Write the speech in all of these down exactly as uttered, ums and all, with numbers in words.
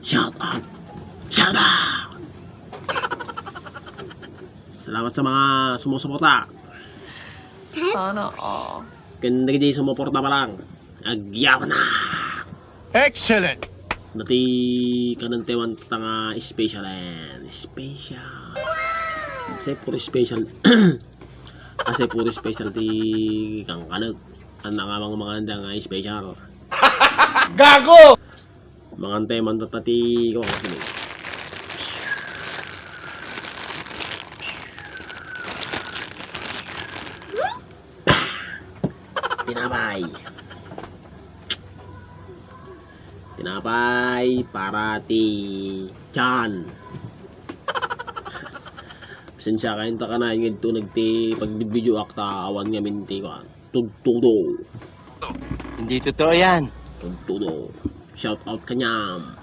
Shout out! Shout out! Salamat sa mga sumusuporta. Sana all. Ken dagiti sumuporta pa lang, agyamanak! Excellent! Dati kanen tayo ta nga special and special. Kasi puro special. Kasi puro special ti kangkanek. Ania nga mga, mga anda nga special. Gago! Mangan tayo man tatta ti, kuwan, kasi may tinapay. Tinapay para ti tiyan. Pasensya kayo ta kanayon nga ito nagti pagbibidyoak ta awan ngamin ti kuwan. Tudtudo. Hindi totoo yan. Tudtudo. Shout out kaniam.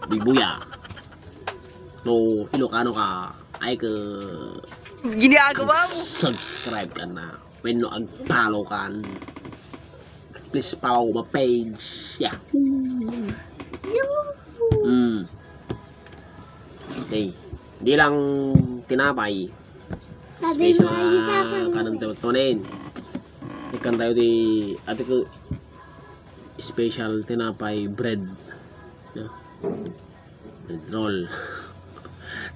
Bibuya. No Ilocano ka, ay ka Ginagawa mo. Subscribe ka na. Wenno ag-follow ka. Please follow my page. Yeah. Mm. Okay. Di lang tinapay. Sabi special mo, nga Papa, kanan tayo tunin. Ikan tayo di ate ko special tinapay bread. No? Bread roll.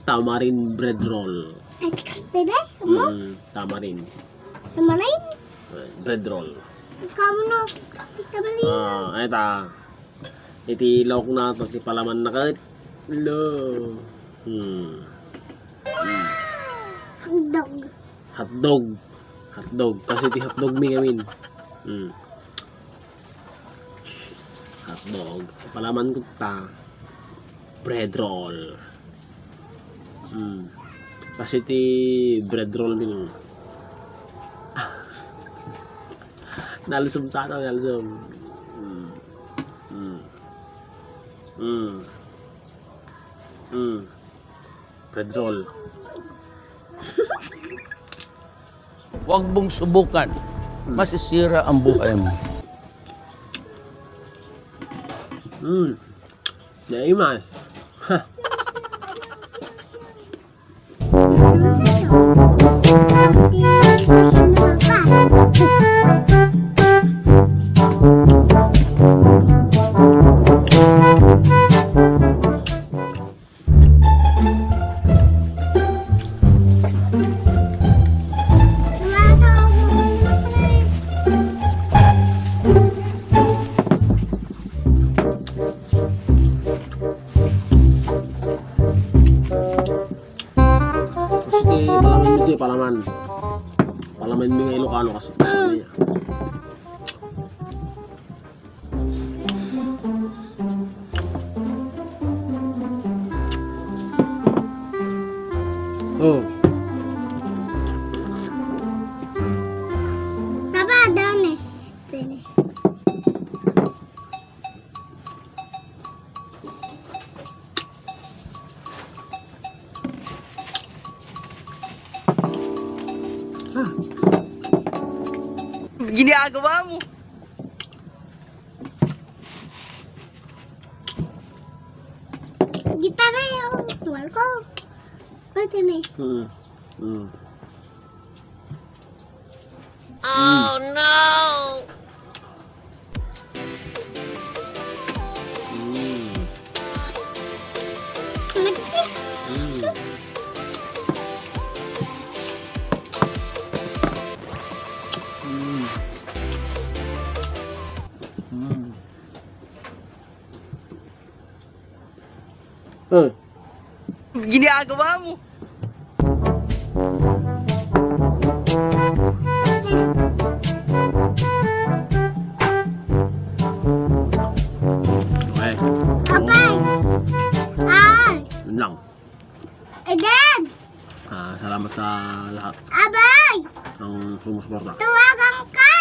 Tamarin bread roll. Ay, pwede? Ano? Mm, tamarin. Tamarin? Eh, bread roll. Ikaw no. Tamarin. Ah, ay ta. Iti ilok na to, ti palaman na ket. Lo. Hmm. Hmm. Hotdog. Hotdog. Hotdog. Kasi ti hotdog mi ngamin. Hmm. Hotdog. Palaman ko ta. Bread roll. Hmm. Kasi ti bread roll din. Nalsum sana, nalsum. Hmm. Hmm. Hmm. Hmm. Bread roll. Huwag mong subukan. Hmm. Masisira ang buhay mo. Hmm. Naimas. Ha. Kasi palaman mi, palaman. Palaman mi nga Ilocano kasi. Oh. Papa, dami. Pwede. Ah. Ginagawa mo. Gitara yung tuwal ko. Pwede na eh. Mm. Mm. Oh, no! Mm. Mm. Mm. Mm. Eh. Ginagawa mo? Okay. Abay! Ay! Yun lang. Eden! Ah, salamat sa lahat. Abay! Ang sumusuporta. Tawagan ka!